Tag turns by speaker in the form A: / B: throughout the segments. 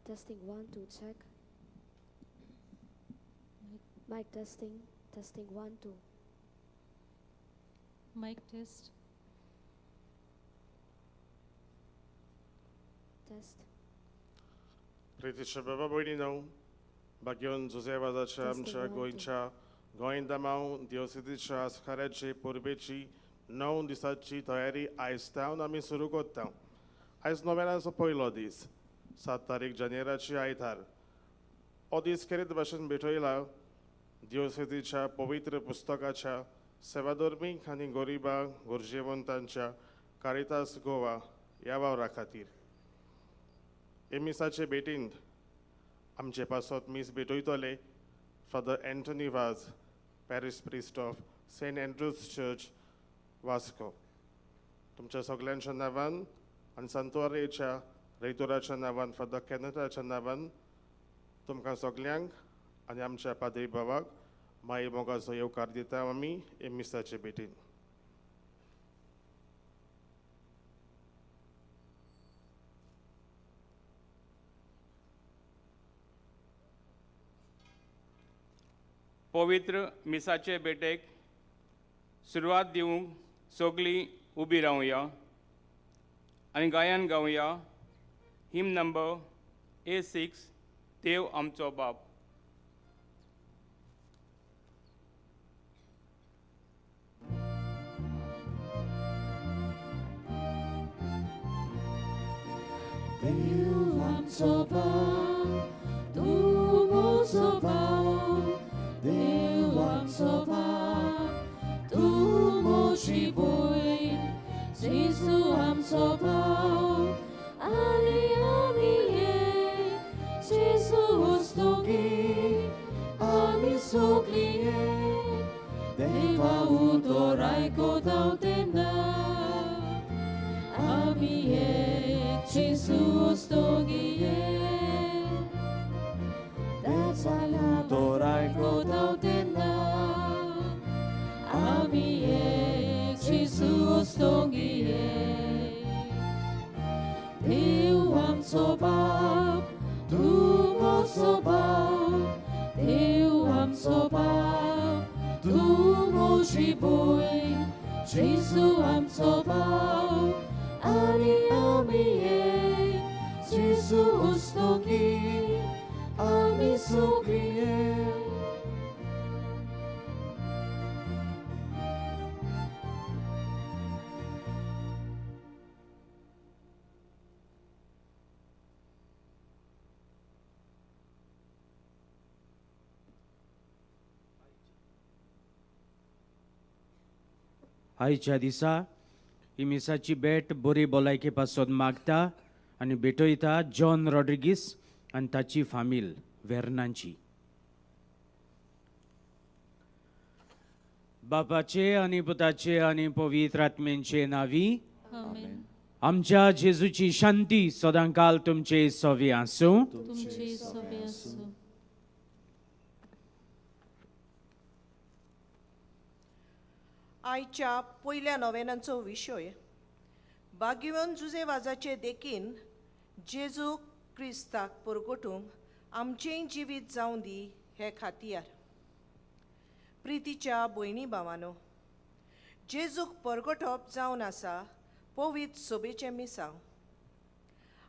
A: Testing 1, 2, check. Mic testing, testing 1, 2.
B: Mic test.
A: Test.
C: प्रितीच्या बाबा भयणीनो, भाग्यवन जुजे वाजाच्या आमच्या गोंयच्या गोंय दामांव दिवसेदीच्या आस्काराची परबेची 9 दिसाची तयारी आयज तावन आमी सुरू करता. आयज नोव्हेंब्राचो पयलो दीस, 7 तारीख जानेराची आयतार. हो दीस खेरीत भाशेन भेटयला दिवसेदीच्या पवित्र पुस्तकाच्या सेवाधर्मीक आनी गरिबा गरजेवंतांच्या कारितास गोवा ह्या वावरा खातीर. हे मिसाचे भेटींत आमचे पासत मीस भेटयतले Father Anthony Vaz, parish priest of Saint Andrew's Church, Vasco. तुमच्या सगल्यांच्या नांवान आनी सांतवारेच्या रेतोराच्या नांवान, फादर कॅनटाच्या नांवान तुमकां सगल्यांक आनी आमच्या पाद्री बाबाक माई मोगाचो येवकार दिता आमी हे मिसाचे भेटीन.
D: पवित्र मिसाचे भेटेक सुरवात दिवंक सगळीं उबी रावया आनी गायन गावया हिम नंबर A6, देव आमचो बाप.
E: देव आमचो बाप, तूं म्हजो बाप, देव आमचो बाप, तूं म्हजी भयण, जेजू आमचो बाप, आनी आमी एक, जेजू वस्तुगी, आमी सगळीं एक, देवा उतर आयकता तेन्ना आमी एक, जेजू वस्तुगी एक, उतर आयकता तेन्ना आमी एक, जेजू वस्तुगी एक. देव आमचो बाप, तूं म्हजो बाप, देव आमचो बाप, तूं म्हजी भयण, जेजू आमचो बाप, आनी आमी एक, जेजू वस्तुगी, आमी सगळीं एक.
F: आयच्या दिसा ही मिसाची भेट बरी भलायके पासत मागता आनी भेटयता जॉन रॉड्रिगीस आनी ताची फामील वेर्नांची. बापाचे आनी पुताचे आनी पवित्र आत्म्यांचे नांवी
B: आमेन.
F: आमच्या जेजूची शांती सदांकाल तुमचे सवी आसूं.
B: तुमचे सवे आसूं.
G: आयच्या पयल्या नोवेनांचो विशय भाग्यवन जुजे वाजाचे देखीन जेजू क्रिस्ताक परगटूंक आमचेंय जिवीत जावं दी हे खातीर. प्रितीच्या भयणी भावानो, जेजूक परगटप जावन आसा पवित्र सोबेचें मिसांव.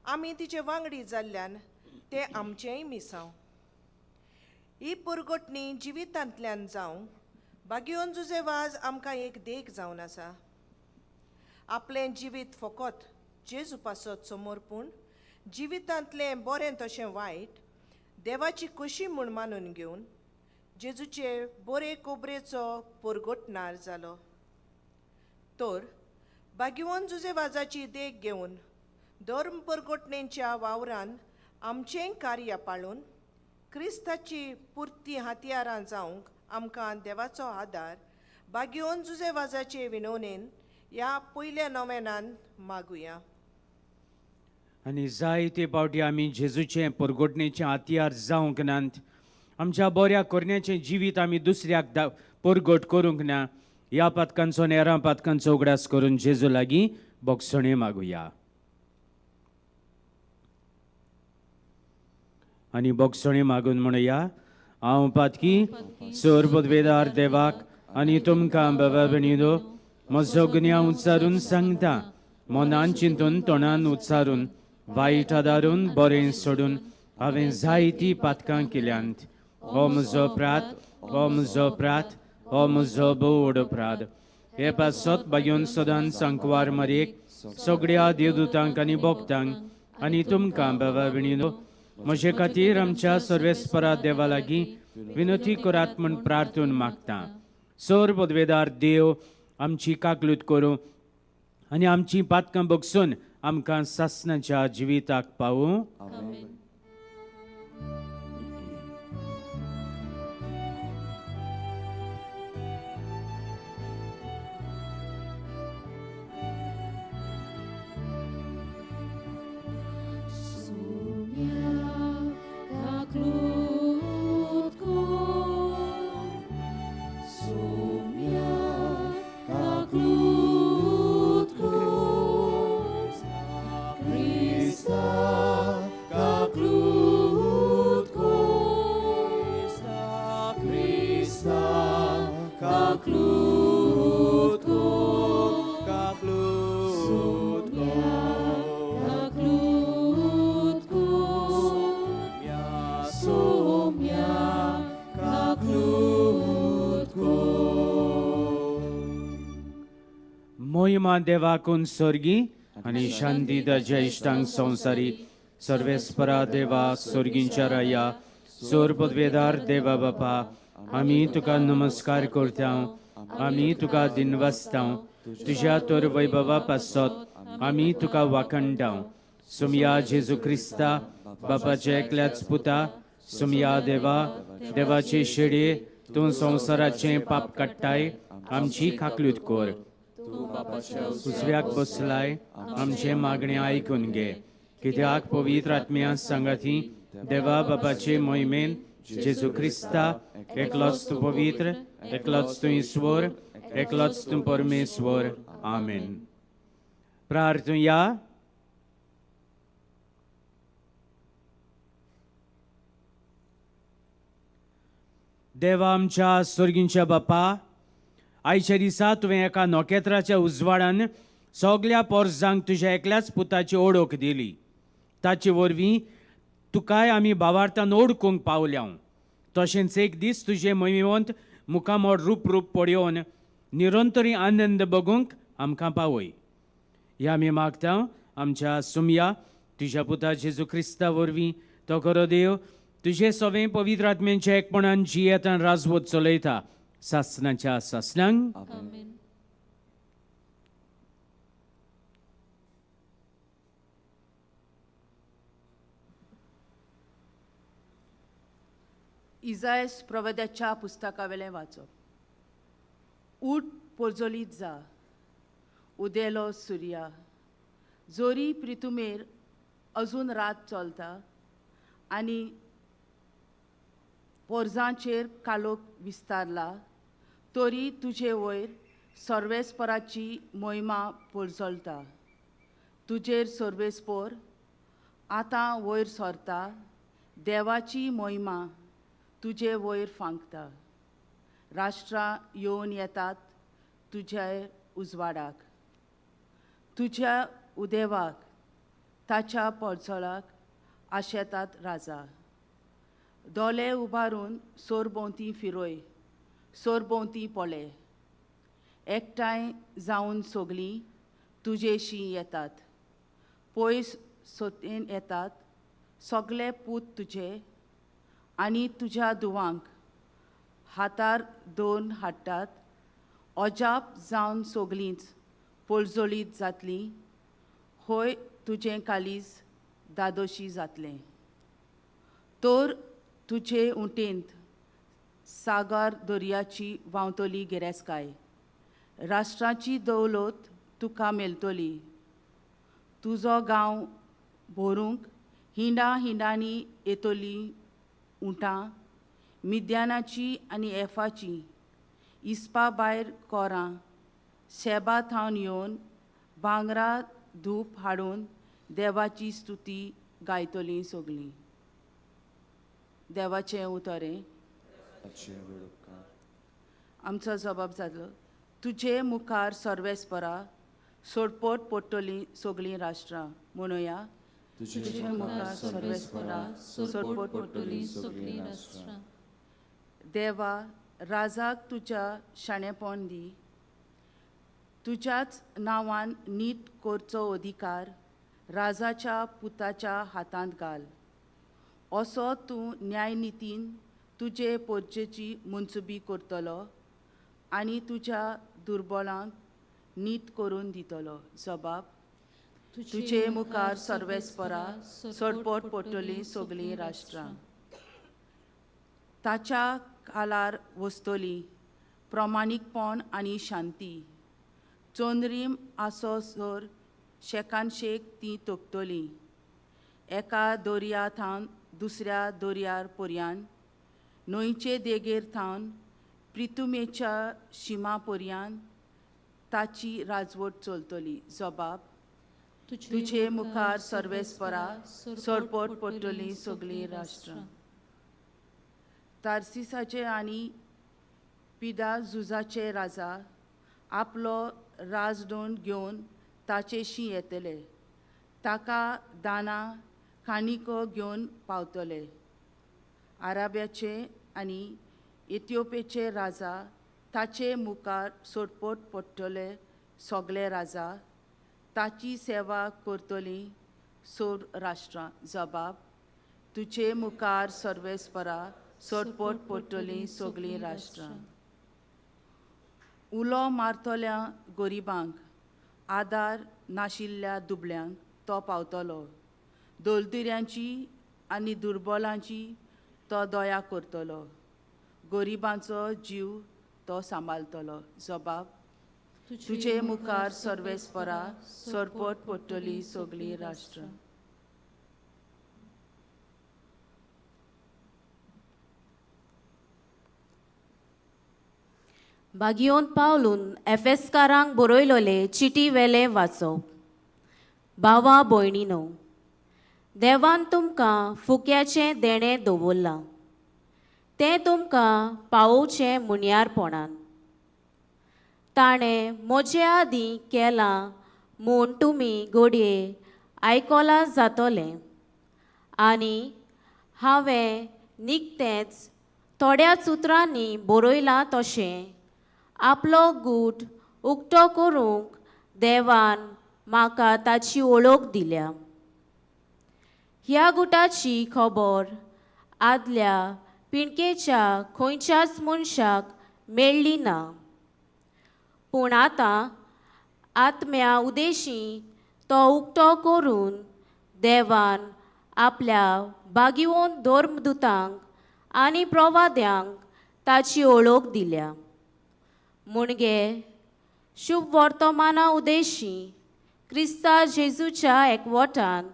G: आमी तिचे वांगडी जाल्ल्यान तें आमचेंय मिसांव. ही परगटणी जिवितांतल्यान जावं भाग्यवन जुजे वाज आमकां एक देख जावन आसा. आपलें जिवीत फकत जेजू पासत समर्पूण जिवितांतलें बरें तशें वायट देवाची कशी म्हूण मानून घेवन जेजूचे बरे कोबरेचो परगटणार जालो. तर भाग्यवन जुजे वाजाची देख घेवन धर्म परगटणेच्या वावरान आमचेंय कार्य पाळून क्रिस्ताची पुर्ती हत्यारां जावंक आमकां देवाचो आदार भाग्यवन जुजे वाजाचे विनवणेन ह्या पयल्या नोवेनान मागुया.
F: आनी जायते पावटी आमी जेजूचें परगटणेचें हत्यार जावंक नात. आमच्या बऱ्या करण्याचें जिवीत आमी दुसऱ्याक परगट करूंक ना. ह्या पातकांचो नेरां पातकांचो उगडास करून जेजू लागीं भोगसणें मागुया. आनी बोगसणी मागून म्हणया, हांव पातकी सोर पदवेदार देवाक आनी तुमकां बाबा भयणीनो म्हजो गुन्यांव उच्चारून सांगता. मनान चिंतून तोंडान उच्चारून वायट आदारून बरें सोडून हांवें जायतीं पातकां केल्यांत. हो म्हजो अपराध, हो म्हजो अपराध, हो म्हजो भोव अपराध. हे पासत बागेवन सदांच सांकवार मारयेक सगळ्या देवदूतांक आनी भक्तांक आनी तुमकां बाबा भयणीनो म्हजे खातीर आमच्या सर्वेस्परा देवा लागीं विनती करात म्हूण प्रार्थून मागता. सोर पदवेदार देव आमची काकलूत करूं आनी आमची पातकां बगसून आमकां सासणाच्या जिविताक पावूं.
B: आमेन.
F: मोहिमा देवाकून स्वर्गी आनी शांती ताच्या इश्टांक संवसारी सर्वेस्परा देवा स्वर्गींच्या राया सोर पदवेदार देवा बापा आमी तुका नमस्कार करता, आमी तुका दिनवासता. तुज्या तर वैभवा पासत आमी तुका वाखणटा. सुमया जेजू क्रिस्ता बापाच्या एकल्याच पुता सुमया देवा देवाचे शेडये तूं संवसाराचें पाप काडटाय आमची काकलूत कर. उजव्याक बसलाय आमचें मागणें आयकून घे. कित्याक पवित्र आत्म्या सांगाती देवा बापाचे मोहिमेन जेजू क्रिस्ता एकलोच तूं पवित्र, एकलोच तूं ईश्वर, एकलोच तूं परमेश्वर. आमेन. प्रार्थुया. देवा आमच्या स्वर्गींच्या बापा, आयच्या दिसा तुवें एका नखेत्राच्या उजवाडान सगल्या पोरजांक तुज्या एकल्याच पुताची ओळख दिली. ताचे वरवीं तुकाय आमी भावार्थान ओळखूंक पावल्या. तशेंच एक दीस तुजें मोहिमेवंत मुखामोड रूप रूप पळोवन निरंतरी आनंद बगूंक आमकां पावय. ह्या आमी मागता आमच्या सुमया तुज्या पुता जेजू क्रिस्ता वरवीं तो खरो देव तुजे सवें पवित्र आत्म्यांच्या एकपणान जियेतान राजवत चलयता सासणाच्या सासणांक.
B: आमेन.
H: इजायस प्रवेद्याच्या पुस्तकावेलें वाचप. उठ पोरजोलीत जा, उदेलो सुर्या, जोरी प्रितुमेर अजून रात चलता आनी पोरजांचेर कालोख विस्तारला, तरी तुजे वयर सर्वेस्पराची मोहिमा पोरजोलता. तुजेर सर्वेस्पोर आतां वयर सरता, देवाची मोहिमा तुजे वयर फांकता. राष्ट्रां येवन येतात तुज्या उजवाडाक, तुज्या उदेवाक ताच्या पोरजोळाक आशेतात राजा. दोले उबारून सोरभोंवती फिरय, सोरभोंवती पळय, एकठांय जावन सगलीं तुजेशी येतात, पयस सोतेन येतात सगले पूत तुजे आनी तुज्या दुवांक हातार दोन हाडटात. अजाप जावन सगलींच पोळजोळीत जातलीं, होय तुजें कालीज दादोशी जातलें. तर तुजे उंटेंत सागर दर्याची व्हांवतली गिरेस्काय, राष्ट्राची दौलत तुका मेळटली. तुजो गांव भरूंक हिंडा हिंडांनी येतली उंटां, मिद्यानाची आनी एफाची इस्पा भायर कोरां शेबा थावन येवन भांगरा धूप हाडून देवाची स्तुती गायतलीं सगलीं. देवाचें उतर. आमचो जबाब जालो तुजे मुखार सर्वेस्परा सोडपोट पडटलीं सगळीं राष्ट्रां. म्हणुया तुजे मुखार सर्वेस्परा सोडपोट पडटलीं
B: सगळीं राष्ट्रां.
H: देवा राजाक तुज्या शाणेपण दी, तुज्याच नांवान नीट करचो अधिकार राजाच्या पुताच्या हातांत घाल. असो तूं न्यायनितीन तुजे पोरचेची मनसुबी करतलो आनी तुज्या दुर्बलांक नीट करून दितलो. जबाब तुजे मुखार सर्वेस्परा सोडपोट पडटलीं सगळीं राष्ट्रां. ताच्या कालार वसतली प्रमाणीकपण आनी शांती, चंद्रीम आसोसर शेकान शेक ती तोखतली. एका दर्या थावन दुसऱ्या दर्यार पर्यान, न्हंयचे देगेर थावन प्रितुमेच्या शिमा पर्यान ताची राजवट चलतली. जबाब तुजे मुखार सर्वेस्परा सोडपोट पडटलीं सगळीं राष्ट्रां. तार्सिसाचे आनी पिदा झुजाचे राजा आपलो राजदंड घेवन ताचेशी येतले, ताका दाना खाणिको घेवन पावतले. आराब्याचे आनी इथिओपियाचे राजा ताचे मुखार सोडपोट पडटले. सगळे राजा ताची सेवा करतली सोड राष्ट्रां. जबाब तुजे मुखार सर्वेस्परा सोडपोट पडटलीं सगळीं राष्ट्रां. उलो मारतल्या गरिबांक, आदार नाशिल्ल्या दुबळ्यांक तो पावतलो. दलदिऱ्यांची आनी दुर्बलांची तो दया करतलो. गरिबांचो जीव तो सांबाळतलो. जबाब तुजे मुखार सर्वेस्परा सोडपोट पडटलीं सगळीं राष्ट्रां.
I: बागियोन पावलून एफेस्कारांक बरयलोले चिटी वेले वाचप. भावा भयणीनो, देवान तुमकां फुक्याचें देणें दवरलां, तें तुमकां पावोवचें मुन्यारपणान. ताणें म्हजे आदीं केलां म्हूण तुमी घडये आयकलां जातलें, आनी हांवें निकतेंच थोड्याच उतरांनी बरयलां तशें आपलो गूट उक्तो करूंक देवान म्हाका ताची वळख दिल्या. ह्या गुटाची खबर आदल्या पिणकेच्या खंयच्याच मनशाक मेळ्ळी ना, पूण आतां आत्म्या उदेशी तो उक्तो करून देवान आपल्या बागिवोन धर्मदुतांक आनी प्रवाद्यांक ताची वळख दिल्या. म्हणगे शुभ वर्तमाना उदेशी क्रिस्ता जेजूच्या एकवटान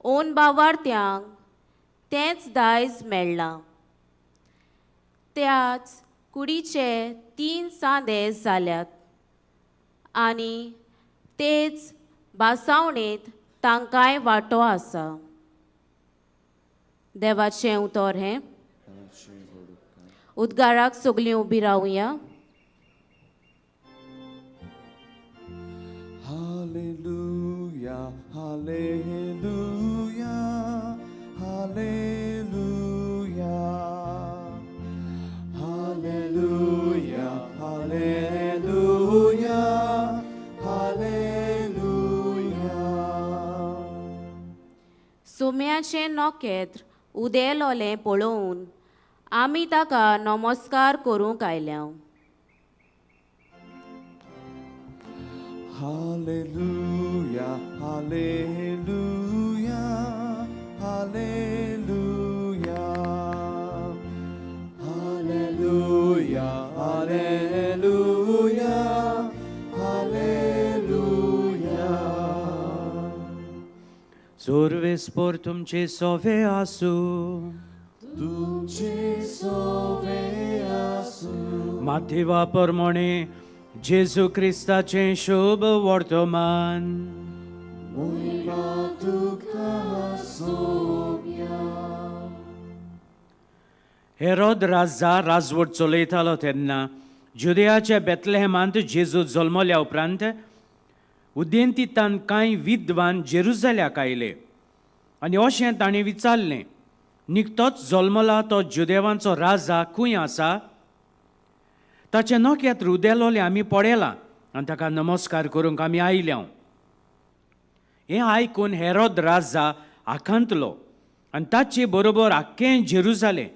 I: ओन बावार्थ्यांक तेंच दायज मेळ्ळां. त्याच कुडीचे 3 सांदे जाल्यात आनी तेच भासावणेंत तांकांय वांटो आसा. देवाचें उतर हें. उद्गाराक सगळीं उबी रावया.
J: Hallelujah, hallelujah, hallelujah, hallelujah, hallelujah, hallelujah.
I: सुम्याचें नखेत्र उदेलोलें पळोवन आमी ताका नमस्कार करूंक आयल्या.
J: Hallelujah, hallelujah, hallelujah, hallelujah, hallelujah, hallelujah.
F: सोर्वेस्पोर तुमचे सोवे आसूं,
J: तुमचे सोवे आसूं.
F: माथेवा परमणे जेजू क्रिस्ताचें शुभ वर्तमान.
J: मोहिमा तुका सोम्या.
F: हेरोद राजा राजवट चलयतालो तेन्ना जुदयाच्या बेतलेहमांत जेजू जल्मल्या उपरांत उदेंतीतान कांय विद्वान जेरुजाल्याक आयले आनी अशें ताणें विचारलें, निकतोच जल्मला तो जुदेवांचो राजा खंय आसा? ताचें नखेत्र उदेलोलें आमी पळयलां आनी ताका नमस्कार करूंक आमी आयल्या. हें आयकून हेरोद राजा आकांतलो आनी ताचे बरोबर आख्खें जेरुजालें.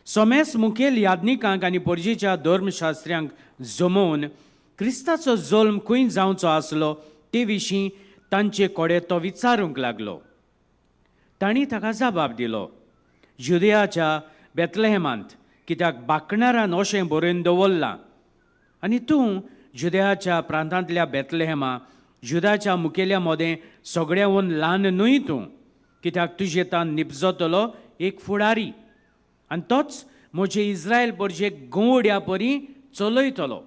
F: सोमेस मुखेल याज्ञिकांक आनी परजेच्या धर्मशास्त्र्यांक जमोवन क्रिस्ताचो जल्म खंय जावचो आसलो ते विशीं तांचे कडेन तो विचारूंक लागलो. तांणी ताका जबाब दिलो, जुदयाच्या बेतलेहमांत, कित्याक बाकणारान अशें बरोवन दवरलां, आनी तूं जुदयाच्या प्रांतांतल्या बेतलेहमा, जुदाच्या मुखेल्या मदें सगळ्याहून ल्हान न्हय तूं, कित्याक तुजे तान निपजतलो एक फुडारी आनी तोच म्हजे इस्रायल परजेक गवड्या परी चलयतलो.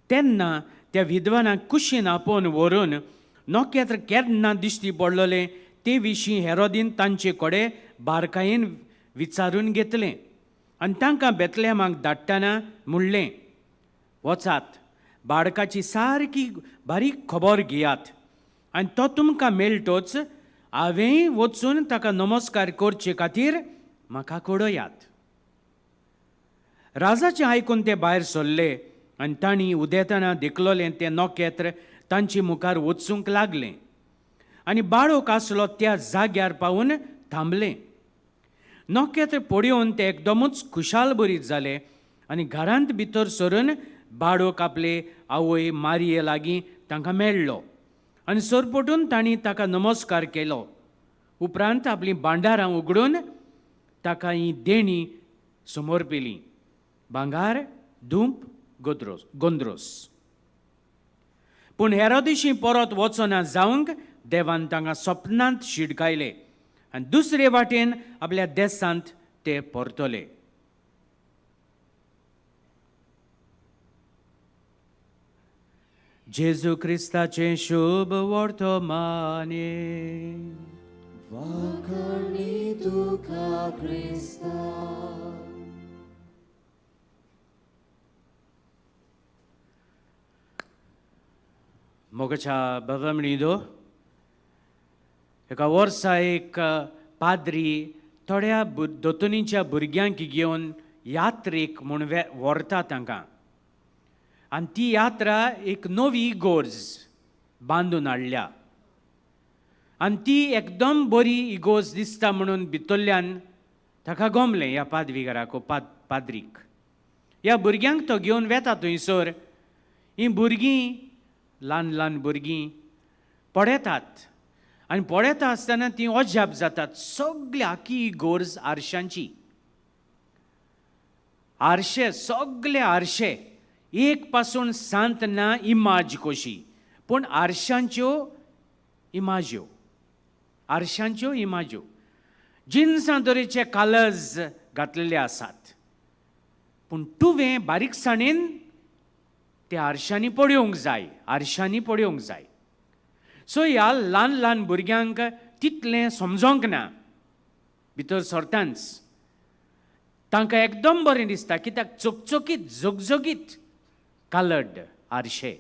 F: तेन्ना त्या विद्वानाक कुशीन आपोवन व्हरून नखेत्र केन्ना दिश्टी पडलेलें ते विशीं हेरोदीन तांचे कडेन बारकायेन विचारून घेतलें आनी तांकां बेतलेहमाक धाडटना म्हणलें, वचात, बाळकाची सारकी बारीक खबर घेयात आनी तो तुमकां मेळटोच हांवेंय वचून ताका नमस्कार करचे खातीर म्हाका कळयात. राजाचें आयकून ते भायर सरले आनी तांणी उदेतना देखलोलें तें नखेत्र तांचे मुखार वचूंक लागलें आनी बाळोक आसलो त्या जाग्यार पावून थांबलें. नखेत्र पळोवन ते एकदमूच खुशाल बरीत जाले आनी घरांत भितर सरून बाळोक आपले आवय मारिये लागीं तांकां मेळ्ळो आनी सरपटून तांणी ताका नमस्कार केलो. उपरांत आपलीं भांडारां उगडून ताका ही देणी समर्पिली, भांगार, धूप, गोंद्रोस. पूण हेरोदिशी परत वचना जावंक देवान तांकां सपनांत शिडकायले आनी दुसरे वाटेन आपल्या देसांत ते परतले. जेजू क्रिस्ताचें शुभ वर्तमाने.
J: वाखणी तुका क्रिस्ता.
F: मोगाच्या बाबा, एका वर्सा एक पाद्री थोड्या दोतोनीच्या भुरग्यांक घेवन यात्रेक म्हूण व्हरता तांकां आनी ती यात्रा एक नवी इगोर्ज बांदून हाडल्या आनी ती एकदम बरी इगोर्ज दिसता म्हणून भितरल्यान ताका गमलें ह्या पादविगाराक, पाद्रीक. ह्या भुरग्यांक तो घेवन वेता थंयसर. हीं भुरगीं, ल्हान ल्हान भुरगीं पळयतात आनी पळयता आसतना तीं अजाप जातात. सगळी आखी इगोर्ज आरशांची, आरशे, सगळे आरशे, एक पासून सांत ना इमाज कशी, पूण आरशांच्यो इमाज्यो, आरशांच्यो इमाज्यो, जिन्सां तरेचे कलर्स घातलेले आसात, पूण तुवें बारीकसाणेन त्या आरशांनी पळोवंक जाय, आरशांनी पळोवंक जाय. सो ह्या ल्हान ल्हान भुरग्यांक तितलें समजोंक ना. भितर सरतांच तांकां एकदम बरें दिसता, कित्याक चकचकीत झगझगीत कलर्ड आरशे.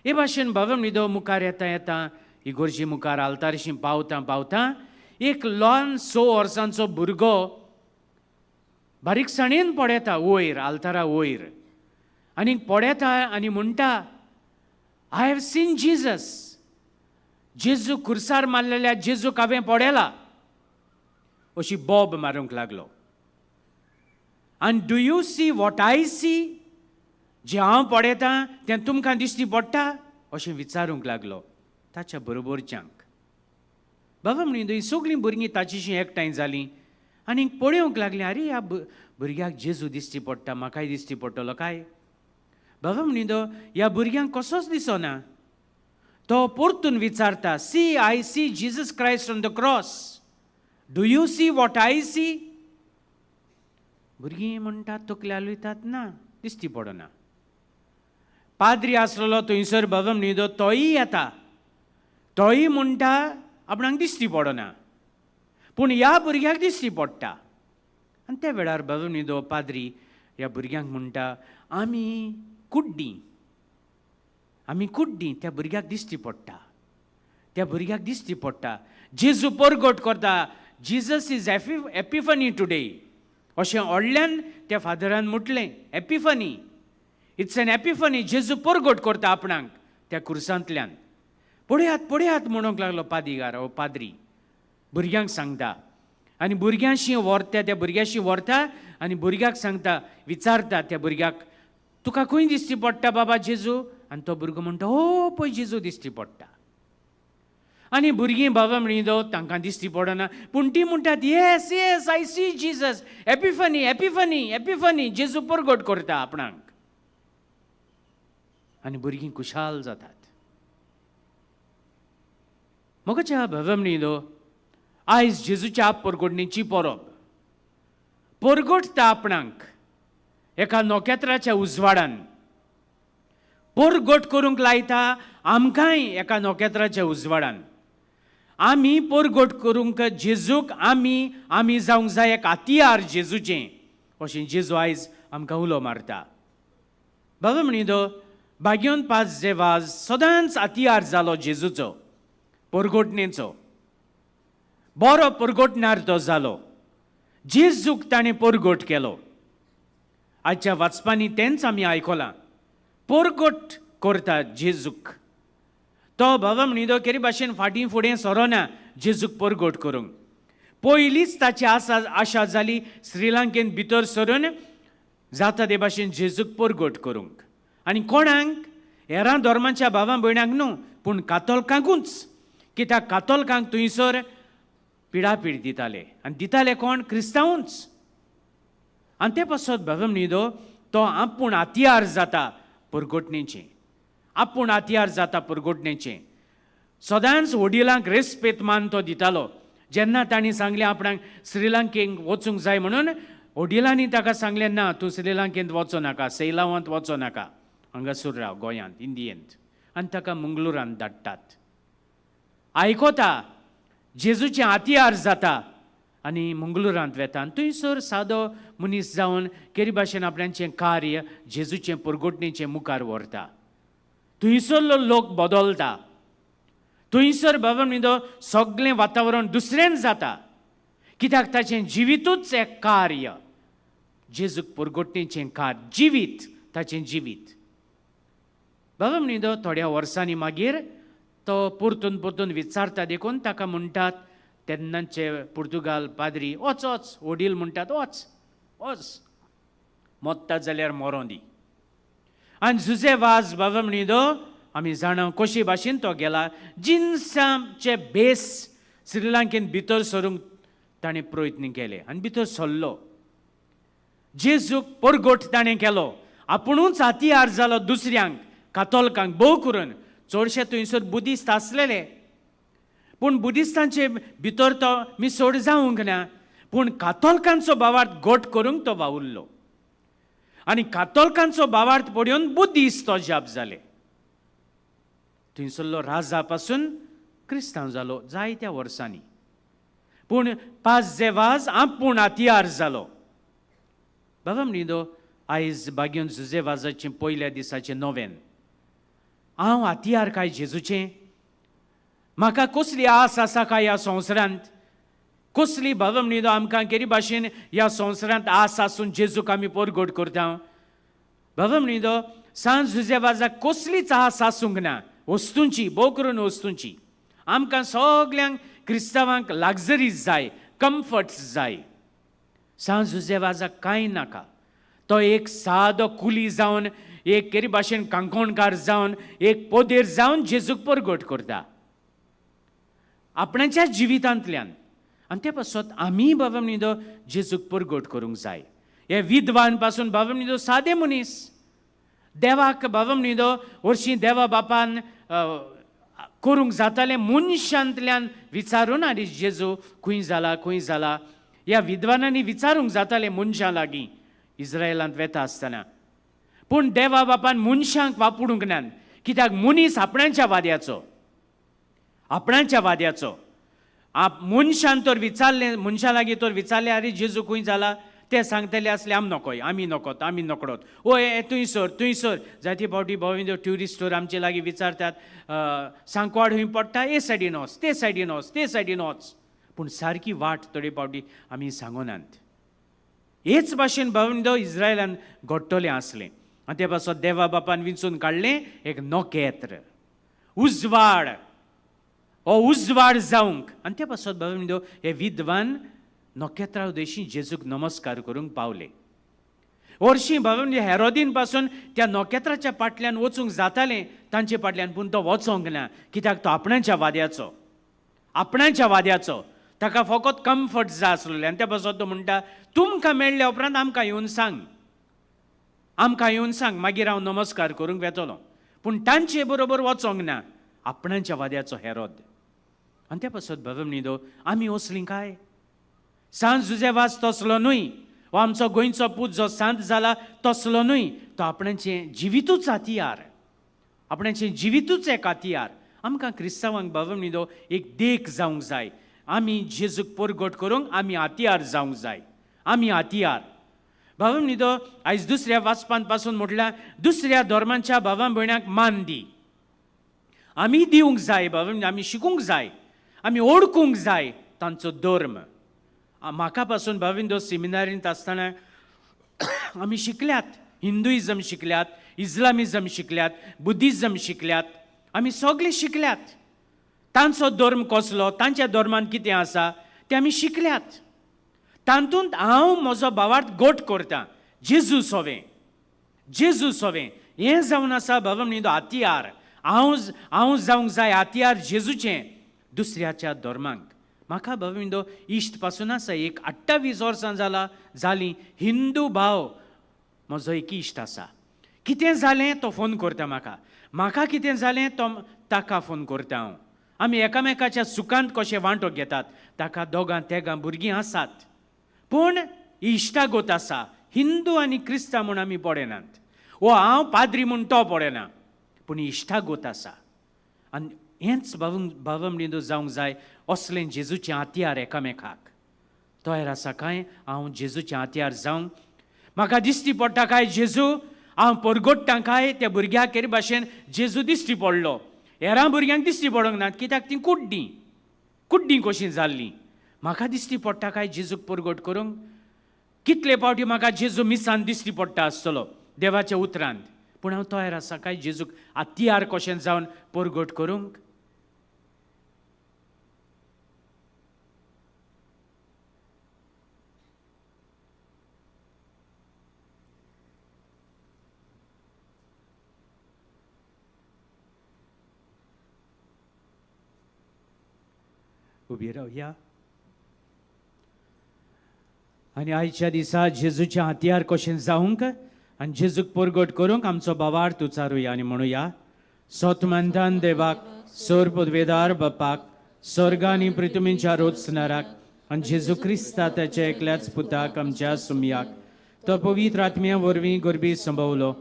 F: हे भाशेन बाबा न्हिदो मुखार येता येता इगोर्जी मुखार आल्तारशी पावता पावता एक ल्हान 6 वर्सांचो भुरगो बारीकसाणेन पळयता वयर, आल्तारा वयर, आनी पळयता आनी म्हणटा, I have seen Jesus. जेजू खुर्सार मारलेल्या जेजूक हांवें पळयला, अशी बोब मारूंक लागलो. आनी do you see what I see, जें हांव पळयतां तें तुमकां दिश्टी पडटा, अशें विचारूंक लागलो ताच्या बरोबरच्यांक. बाबा म्हणून ही सगळीं भुरगीं ताचीशीं एकठांय जालीं आनी पळोवंक लागलीं, आरे ह्या भुरग्याक जेजू दिश्टी पडटा, म्हाकाय दिश्टी पडटलो काय? बाबा म्हणून ह्या भुरग्यांक कसोच दिसना. तो परतून विचारता, see I see Jesus Christ on the cross, do you see what I see? भुरगीं म्हणटात तकल्या हालयतात, ना दिश्टी पडना. पाद्री आसलेलो थंयसर बाबा न्हिदो, तोय येता, तोय म्हणटा आपणाक दिश्टी पडना. पूण ह्या भुरग्याक दिश्टी पडटा. आनी त्या वेळार बाबा न्हिदो पाद्री ह्या भुरग्यांक म्हणटा, आमी कुड्डीं, आमी कुड्डीं. त्या भुरग्याक दिश्टी पडटा, त्या भुरग्याक दिश्टी पडटा. जेजू परगट करता, Jesus is epiphany today अशें व्हडल्यान त्या फादरान म्हटलें. Epiphany, it's an epiphany. जेजू परगट करता आपणाक त्या कुर्सांतल्यान. पळयात पळयात म्हणूंक लागलो पादिगार ओ पाद्री, भुरग्यांक सांगता. आनी भुरग्यांशी व्हरता, त्या भुरग्यांशी व्हरता आनी भुरग्याक सांगता, विचारता त्या भुरग्याक, तुका खंय दिश्टी पडटा बाबा जेजू? आनी तो भुरगो म्हणटा, हो पळय जेजू दिश्टी पडटा. आनी भुरगीं बाबा म्हणिदो तांकां दिश्टी पडना, पूण ती म्हणटात, yes yes I see Jesus, epiphany epiphany epiphany, जेजू परगट करता आपणाक. आनी भुरगीं खुशाल जातात. मोगाच्या बाबा म्हणिदो, आयज जेजूच्या परगटणेची परब. परगटता आपणाक एका नखेत्राच्या उजवाडान, परगट करूंक लायता आमकांय एका नखेत्राच्या उजवाडान. आमी परगट करूंक जेजूक, आमी आमी जावंक जाय एक आतियार जेजूचें, अशें जेजू आयज आमकां उलो मारता. बाबा म्हणिदो, भाग्योन पास जेवाज सदांच आतियार जालो जेजूचो, परगटणेचो. बरो परगटणार तो जालो. जेजूक ताणें परगट केलो. आजच्या वाचपांनी तेंच आमी आयकलां, परगट करता जेजूक. तो बाबा म्हणिदो केरी भाशेन फाटीं फुडें सरोना जेजूक परगट करूंक. पयलींच ताची आसा आशा जाली श्रीलंकेन भितर सरून जाता ते भाशेन जेजूक परगट करूंक. आनी कोणाक, हेरां धर्माच्या भावां भयणांक न्हू, पूण कातोलकांकूच. कित्याक कातोलकांक थंयसर पिडापीड दिताले, आनी दिताले कोण? क्रिस्तांवूच. आनी ते पासत बाबा म्हणिदो तो आपूण आतियार जाता परगटणेचें, आपूण आतियार जाता परगटणेचें. सदांच वडिलांक रेस्पेत मान तो दितालो. जेन्ना तांणी सांगलें आपणाक श्रीलंकेक वचूंक जाय म्हणून, वडिलांनी ताका सांगलें, ना तूं श्रीलंकेंत वचो नाका, सैलावांत वचो नाका, हांगासर राव गोंयांत, इंडियेंत. आनी ताका मंगळुरांत धाडटात. आयकता, जेजूचें आतियार जाता आनी मंगळुरांत वेता. आनी थंयसर सादो मनीस जावन केरी भाशेन आपणाचें कार्य जेजूचें परगटणेचें मुखार व्हरता. थंयसरलो लोक बदलता. थंयसर बाबा म्हणिदो सगळें वातावरण दुसरेंच जाता. कित्याक ताचें जिवितूच एक कार्य, जेजूक परगटणेचें कार्य, जिवीत ताचें जिवीत. बाबा म्हणिदो थोड्या वर्सांनी मागीर तो परतून परतून विचारता देखून ताका म्हणटात तेन्नाचे पुर्तुगाल पाद्री, वच वच, वडील म्हणटात, वच वच, मोत्ता जाल्यार मरों दी. आनी जुजे वाज बाबा म्हणिदो आमी जाणा कशी भाशेन तो गेला. जिन्सांचे बेस श्रीलंकेन भितर सरूंक ताणें प्रयत्न केले आनी भितर सरलो. जेजूक परगट ताणें केलो. आपुणूच हातियार जालो दुसऱ्यांक, कातोलकांक, भोव करून चडशे थंयसर बुद्धिस्त आसलेले, पूण बुद्धिस्तांचे भितर तो मिसोड जावंक ना, पूण कातोलकांचो भावार्थ घट करूंक तो वावुरलो. आनी कातोलकांचो भावार्थ पळोवन बुद्धिस्त तो जाप जाले. थंयसरलो राजा पासून क्रिस्तांव जालो जायत्या वर्सांनी, पूण पास जेवाज आपूण हातियार जालो. बाबा म्हणिदो, आयज बाग्योन जुजे वाजाचें पयल्या दिसाचें नोवेन. हांव हातियार काय जेजूचें? म्हाका कसली आस आसा काय ह्या संवसारांत? कसली बाबा म्हणिदो आमकां केरी भाशेन ह्या संवसारांत आस आसून जेजूक आमी परगट करता. बाबा म्हणिदो, सांज जुजे वाजाक कसलीच आस आसूंक ना वस्तूंची, भोव करून वस्तूंची. आमकां सगल्यांक क्रिस्तांवांक लग्जरीज जाय, कम्फर्ट्स जाय. सांज जुजे वाजाक कांय नाका. तो एक सादो कुली जावन, एक केरी भाशेन कांकोणकार जावन, एक पोदेर जावन जेजूक परगट करता आपणाच्या जिवितांतल्यान. आनी ते पासत आमी बाबा म्हणिदो जेजूक परगट करूंक जाय. हे विद्वान पासून बाबा म्हणिदो सादे मनीस देवाक बाबा म्हणिदो वर्शी देवा बापान करूंक जातालें मनशांतल्यान विचारून, आनी जेजू खंय जाला खंय जाला ह्या विद्वानांनी विचारूंक जातालें मनशां लागीं इस्रायलांत वेता आसतना. पूण देवा बापान मनशांक वापरूंक ना, कित्याक मनीस आपणाच्या वाद्याचो, आपणाच्या वाद्याचो. आप मनशान तर विचारलें, मनशा लागीं तर विचारलें, आरे जेजू खंय जाला, ते सांगतले आसले आम नकोय, आमी नकोत, आमी नकडोत, ओ ए थंयसर थंयसर. जायते फावटी भाव ट्युरिस्ट तर आमचे लागीं विचारतात, सांकवाड खंय पडटा, हे सायडीन वच, ते सायडीन वच, ते सायडीन वच, पूण सारकी वाट थोडे फावटी आमी सांगनात. हेच भाशेन भावंडो इस्रायलान घडटलें आसलें आनी ते पासत देवा बापान विंचून काडलें एक नखेत्र उजवाड, हो उजवाड जावंक. आनी ते पासत भावंडो हे विद्वान नखेत्रा उदेशी जेजूक नमस्कार करूंक पावले. वर्शीं भावंडो हेरोदीन पासून त्या नखेत्राच्या फाटल्यान वचूंक जातालें तांचे फाटल्यान, पूण तो वचोंक ना, कित्याक तो आपणाच्या वाद्याचो, आपणाच्या वाद्याचो, ताका फकत कम्फर्ट जाय आसलें. आनी त्या पासत तो म्हणटा, तुमकां मेळ्ळ्या उपरांत आमकां येवन सांग, आमकां येवन सांग, मागीर हांव नमस्कार करूंक वेतलो. पूण तांचे बरोबर वचोंक ना, आपणाच्या वाद्याचो हेरोद. आनी त्या पासत बाबा आमी वचलीं काय? सांत जुजेवाज तसलो न्हय, हो आमचो गोंयचो पूत जो सांत जाला तसलो न्हय, तो आपणाचें जिवितूच हातियार, आपणाचें जिवितूच एक हातियार. आमकां क्रिस्तांवांक बाबा एक देख जावंक जाय, आमी जेजूक परगट करूंक आमी हातियार जावंक जाय, आमी हातियार. भावा न्हिदो आयज दुसऱ्या वाचपान पासून म्हटल्यार दुसऱ्या धर्मांच्या भावा भयणांक मान दी, आमी दिवंक जाय भावा, आमी शिकूंक जाय, आमी ओळखूंक जाय तांचो धर्म. म्हाका पासून भाविंदो सेमिनारींत आसतना आमी शिकल्यात, हिंदुइजम शिकल्यात, इस्लामिजम शिकल्यात, बुद्धिजम शिकल्यात, आमी सगळे शिकल्यात. तांचो धर्म कसलो, तांच्या धर्मान कितें आसा तें आमी शिकल्यात. तातूंत हांव म्हजो भावार्थ गोट करता, जेजू सोवें, जेजू सोवें हें जावन आसा बाबा न्ही हातियार. हांव हांव जावंक जाय हातियार जेजूचें दुसऱ्याच्या धर्मांक. म्हाका बाबा न्ही इश्ट पासून आसा, एक 28 वर्सां जालीं हिंदू भाव म्हजो एक इश्ट आसा. कितें जालें तो फोन करता म्हाका, म्हाका कितें जालें तो ताका फोन करता. हांव आमी एकामेकाच्या सुखांत कशें वांटो घेतात. ताका दोगां तेगां भुरगीं आसात, पूण इश्टागत आसा. हिंदू आनी क्रिस्तांव म्हूण आमी पळयनात, वो हांव पाद्री म्हूण तो पळयना, पूण इश्टागत आसा. आनी हेंच भावमणींदो जावंक जाय, असलें जेजूचें हातियार एकामेकाक तयार आसा काय हांव जेजूचें हातियार जावंक. म्हाका दिश्टी पडटा काय जेजू, हांव परगोट्टां काय त्या भुरग्याक केरी भाशेन जेजू दिश्टी पडलो. हेरां भुरग्यांक दिश्टी पडोंक नात, कित्याक तीं कुड्डीं कुड्डीं कशीं जाल्लीं. म्हाका दिश्टी पडटा काय जेजूक परगट करूंक? कितले फावटी म्हाका जेजू मिसान दिश्टी पडटा आसतलो देवाच्या उतरांत, पूण हांव तयार आसा काय जेजूक हातियार कशें जावन परगट करूंक? उबी रावया आनी आयच्या दिसा जेजूच्या हातियार कशें जावंक आनी जेजूक परगट करूंक आमचो भावार्थ उचारुया आनी म्हणुया, सोतमंतान देवाक, सोर पदवेदार बापाक, स्वर्ग आनी पृथ्वीच्या रोचणाराक आनी जेजू क्रिस्ता ताच्या एकल्याच पुताक आमच्या सुमयाक, तो पवित्र आत्म्या वरवीं गोरबी संभवलो,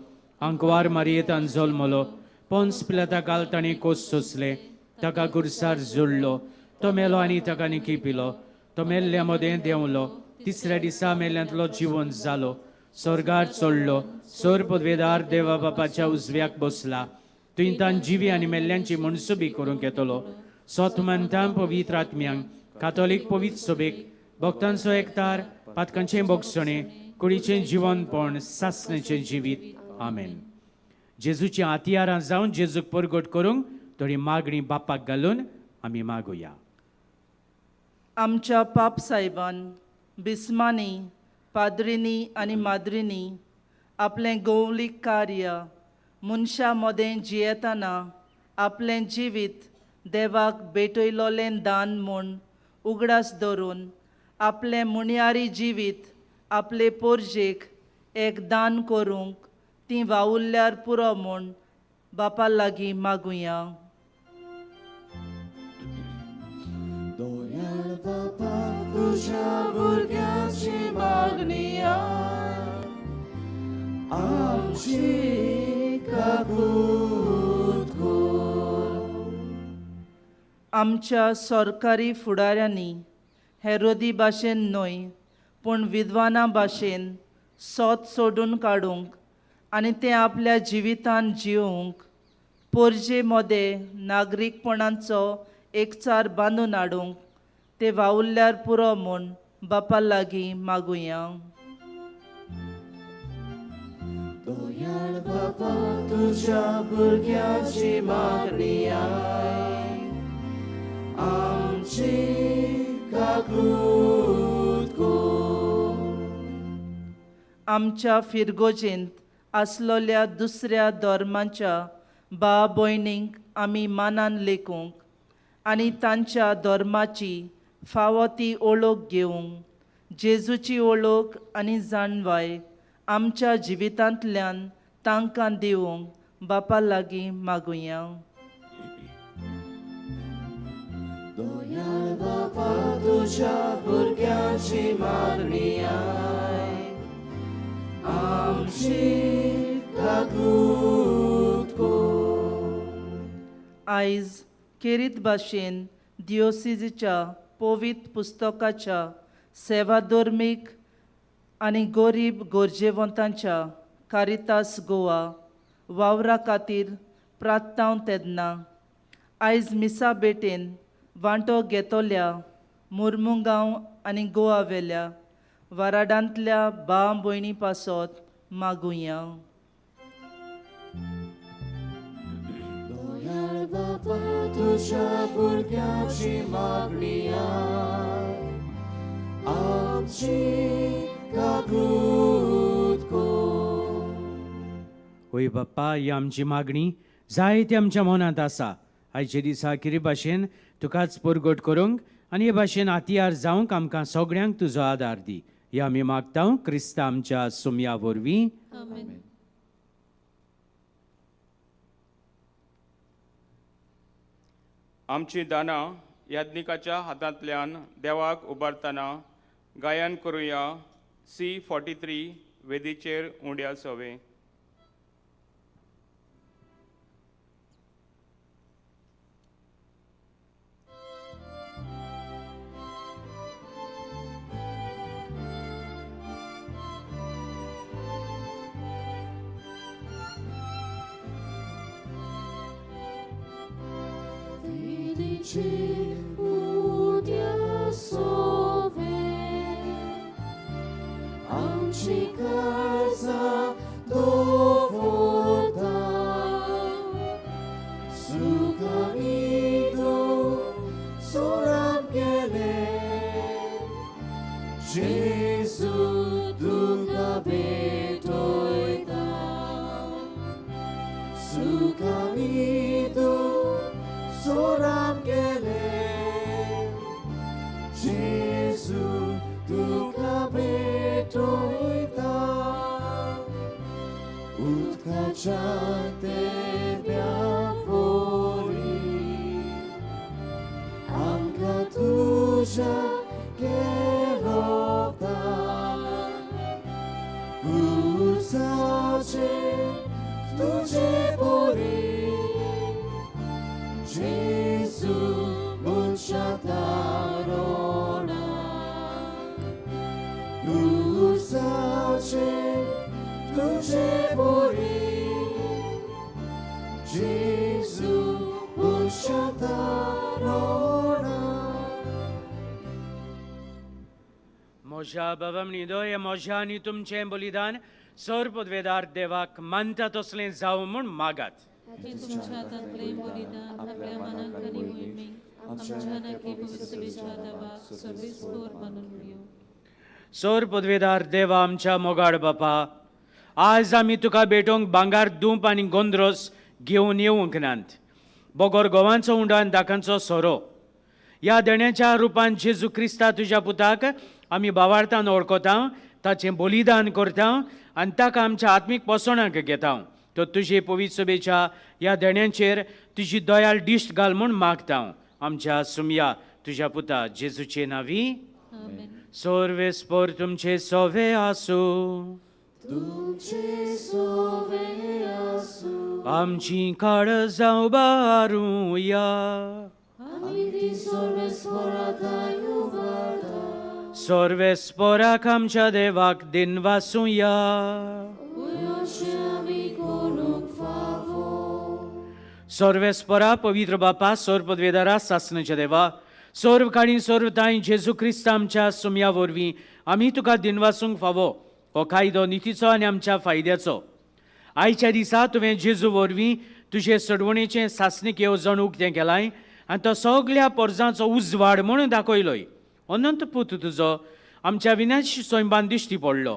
F: आंकवार मारयेतान जल्मलो, पोन्स पिलाता काल ताणें कोस सोंसले, ताका गुरसार जोडलो, तो मेलो आनी ताका निकी पिलो, तो मेल्ल्या मदें देंवलो, तिसऱ्या दिसा मेल्ल्यांतलो जिवन जालो, स्वर्गार चडलो, सोर पदवेदार देवा बापाच्या उजव्याक बसला, थंय तान जिवी आनी मेल्ल्यांची मनसुबी करूंक येतलो. सोत मानता पवित्र आत्म्यांक, कातोलीक पवित्र सभेक, भक्तांचो एकतार, पातकांचें भोगसणें, कुडीचें जिवनपण, सासणेचें जिवीत. आमेन. जेजूची हातियारां जावन जेजूक परगट करूंक थोडी मागणी बापाक घालून आमी मागुया.
H: आमच्या पाप साहेबान, बिस्मांनी, पाद्रींनी आनी माद्रींनी आपलें गौलीक कार्य मनशां मदें जियेतना आपलें जिवीत देवाक भेटयलोलें दान म्हूण उगडास धरून आपलें मुणयारी जिवीत आपले पोरजेक एक दान करूंक ती वावुरल्यार पुरो म्हूण बापा लागीं मागुया.
J: दोयाळ बापा तुज्या भुरग्यांची मागणी आमची काकूत कर.
H: आमच्या सरकारी फुडाऱ्यांनी हेरोदी भाशेन न्हय पूण विद्वाना भाशेन सोत सोडून काडूंक आनी तें आपल्या जिवितान जिवंक पोरजे मदें नागरीकपणाचो एकचार बांदून हाडूंक ते वावुरल्यार पुरो म्हूण बापा लागीं मागुया.
J: दोयाळ बापा तुज्या भुरग्यांची मागणी आय आमची काकूत कर.
H: आमच्या फिरगोजेंत आसलोल्या दुसऱ्या धर्माच्या बा भयणींक आमी मानान लेखूंक आनी तांच्या धर्माची फावो ती ओळख घेवंक जेजूची ओळख आनी जाणवाय आमच्या जिवितांतल्यान तांकां दिवंक बापा लागीं मागुया.
J: दोयाळ बापा तुज्या भुरग्यांची मागणी आय आमची काकूत कर.
H: आयज केरीत भाशेन दियोसिजीच्या पवित्र पुस्तकाच्या सेवाधर्मीक आनी गोरीब गरजेवंतांच्या कारितास गोवा वावरा खातीर प्रार्थना तेन्ना आयज मिसा भेटेन वांटो घेतल्या मुर्मुगांव आनी गोवा वेल्या वाराडांतल्या बा भयणी पासत मागुया.
J: दोयाळ बापा तुज्या भुरग्यांची मागणी आय आमची काकूत कर.
F: होय बाप्पा, ही आमची मागणी जायती आमच्या मनांत आसा. आयचे दिसा किरी भाशेन तुकाच परगट करूंक आनी हे भाशेन हातियार जावंक आमकां सगळ्यांक तुजो आदार दी. हे आमी मागता क्रिस्ता आमच्या सुमया वरवीं.
B: आमेन.
D: आमची दानां याज्ञिकाच्या हातांतल्यान देवाक उबारतना गायन करुया C43 वेदीचेर उंड्या सवे.
J: Amci casa dovota su canido soramgele Gesù duca betoita su canido soramgele Gesù duca betoita utcacciate beavori anca tuja gerota usace tuge pori Gesù munciatarona usace tuge pori Gesù munciatarona.
F: म्हज्या बाबा न्हिदोय म्हज्या आनी तुमचें बलिदान sir पदवेदार देवाक मानता तसलें जावं म्हूण मागात.
B: हे तुमच्या हातांतलें बलिदान आपल्या मनाक आनी मोहिमेक आमच्या नाकी पवित्र देवाक सर्वेस्पोर मानून घेवं.
F: सर पदवेदार देवा आमच्या मोगाड बापा, आज आमी तुका भेटोवंक भांगार दूप आनी गोंद्रोस घेवन येवंक नात, बगर गोवांचो उंडो आनी दाकांचो सोरो. ह्या देण्याच्या रुपान जेजू क्रिस्ता तुज्या पुताक आमी बावार्थान वळखता, ताचें बलिदान करता आनी ताका आमच्या आत्मीक पोसणाक घेता. तो तुजे पवित्र सभेच्या ह्या देण्यांचेर तुजी दयाळ दिश्ट घाल म्हूण मागता. आमच्या सुमया तुज्या पुता जेजूचे नांवी. सर्वेस्पोर तुमचे सोवे आसूं.
J: तुमचे सोवे आसूं.
F: आमची काळजां उबारुया.
J: आमी ती सर्वेस्पराताय उबारता.
F: सर्वेस्पराक आमच्या देवाक दिनवासुया.
J: अशें आमी करूंक फावो.
F: सर्वेस्परा पवित्र बापा, सर्व पदवेदारा, सासनाच्या देवा, सर्व काणी सर्व तांय जेजू क्रिस्त आमच्या सुमया वरवीं आमी तुका दिनवासूंक फावो. हो कायदो नितीचो आनी आमच्या फायद्याचो. आयच्या दिसा तुवें जेजू वरवीं तुजे सडवणेचें सासणीक येवजण उक्तें केलाय आनी तो सगल्या पोरजांचो उजवाड म्हणून दाखयलोय. अनंत पूत तुजो आमच्या विनाश सैमान दिश्टी पडलो.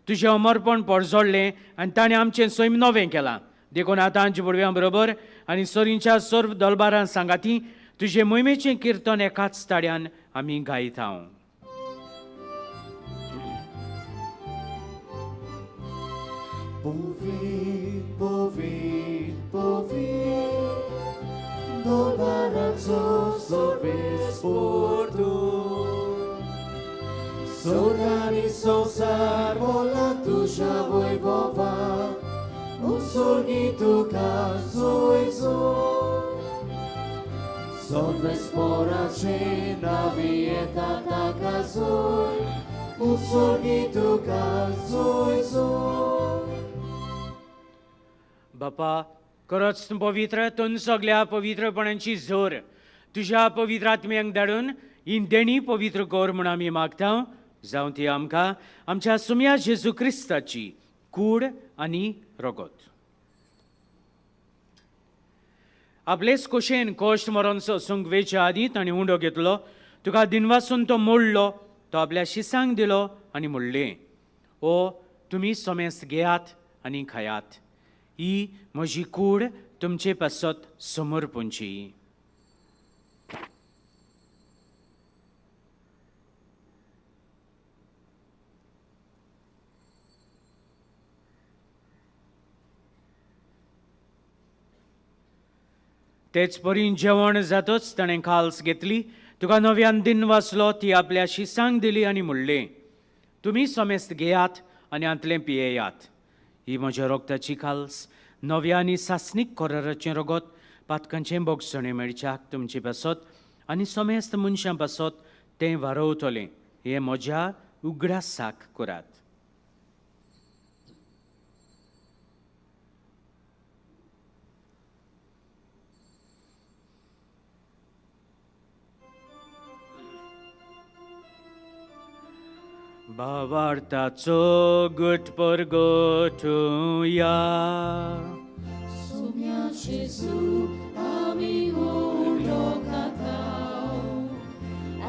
F: तुजें अमरपण पोरजोडलें आनी ताणें आमचें सैम नवें केलां. देखून आतां आमच्या बुडव्यां बरोबर आनी सरींच्या सर्व दलबारां सांगाती तुजे मोहिमेचें किर्तन एकाच ताळ्यान आमी गायता.
J: पवित्र पवित्र पवित्र दरबाराचो सर्वेस्पर तूं, स्वर्ग आनी संवसार भरला तुज्या वैभवान, उत्सर्गी तुका जय जय. सर्वेस्पराचें नांवी येता ताका जय, उत्सर्गी तुका जय जय.
F: बापा, खरोच तूं पवित्र, तूं सगल्या पवित्रपणाची जोर तुज्या पवित्र आत्म्यांक धाडून ही देणी पवित्र कर म्हूण आमी मागता. जावं ती आमकां आमच्या सुम्या जेजू क्रिस्ताची कूड आनी रगत. आपलेच खोशेन कश्ट मरोन सोसूंक वेच्या आदीं ताणें उंडो घेतलो, तुका दिनवासून तो मोडलो, तो आपल्या शिसांक दिलो आनी म्हणलें, ओ तुमी समेस्त घेयात आनी खायात, ही म्हजी कूड तुमचे पासत समर्पणची. तेच परी जेवण जातच ताणें खाल्स घेतली, तुका नव्यान दिन वाचलो, ती आपल्या शिसांक दिली आनी म्हणलें, तुमी समेस्त घेयात आनी हांतलें पियेयात, ही म्हज्या रोगताची खाल्स नव्या आनी सासणीक कोराराचें रगत पातकांचें बोगसणें मेळच्याक तुमचे पासत आनी समेस्त मनशां पासत तें वारोवतलें. हें म्हज्या उगडासाक करात. भावार्थाचो गुट परगटुया.
E: सुम्या जेजू आमी उंडो खाताव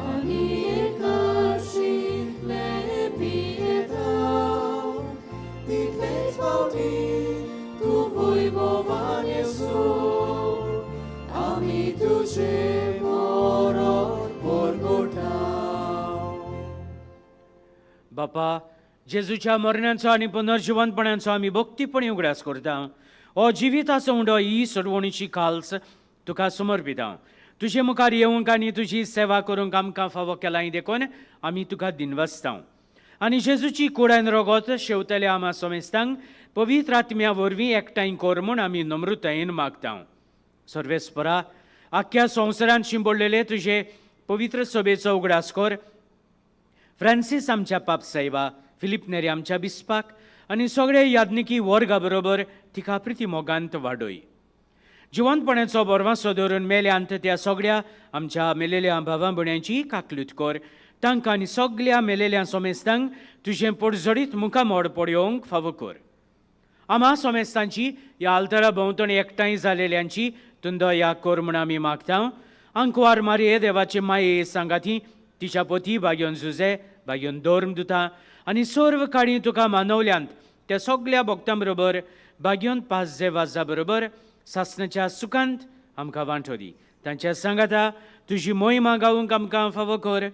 E: आनी एकाशितले पियेताव,
J: तितलेच फावटी तूं वैभवान येसो, आमी तुजें मरण परगटाव.
F: बापा, जेजूच्या मरणाचो आनी पुनर्जिवंतपणाचो आमी भक्तीपणी उगडास करता. हो जिविताचो उंडो ही सोडवणीची खाल्स तुका समर्पिता. तुजे मुखार येवंक आनी तुजी सेवा करूंक आमकां फावो केलाय देखून आमी तुका दिनवासता. आनी जेजूची कूड आनी रगत शेवतल्या आमा समेस्तांक पवित्र आत्म्या वरवीं एकठांय कर म्हूण आमी नम्रतायेन मागता. सर्वेस्परा, आख्ख्या संवसारांत शिंपडलेले तुजे पवित्र सभेचो उगडास कर. फ्रांसीस आमच्या पाप साहेबा, फिलीप नेरी आमच्या बिस्पाक आनी सगळे याज्ञिकी वर्गा बरोबर तिका प्रिती मोगांत वाडय. जिवंतपणाचो बरवासो धरून मेल्यांत त्या सगळ्या आमच्या मेलेल्या भावा भयण्यांची काकलूत कर. तांकां आनी सगळ्या मेलेल्या सोमेस्तांक तुजें पोटजडीत मुखामोड पळोवंक फावो कर. आमा सोमेस्तांची ह्या आल्तरा भोंवतणी एकठांय जालेल्यांची तुंदया कर म्हूण आमी मागता. आंकवार मारये देवाचे माये सांगाती तिच्या पोती बागयोन जुजे बागयोन धर्म दुता आनी सर्व काणी तुका मानवल्यांत त्या सगल्या भक्तां बरोबर बागयोन पांच वाजा बरोबर सासणाच्या सुखांत आमकां वांटो दी. तांच्या सांगाता तुजी मोहिमा गावूंक आमकां फावो कर.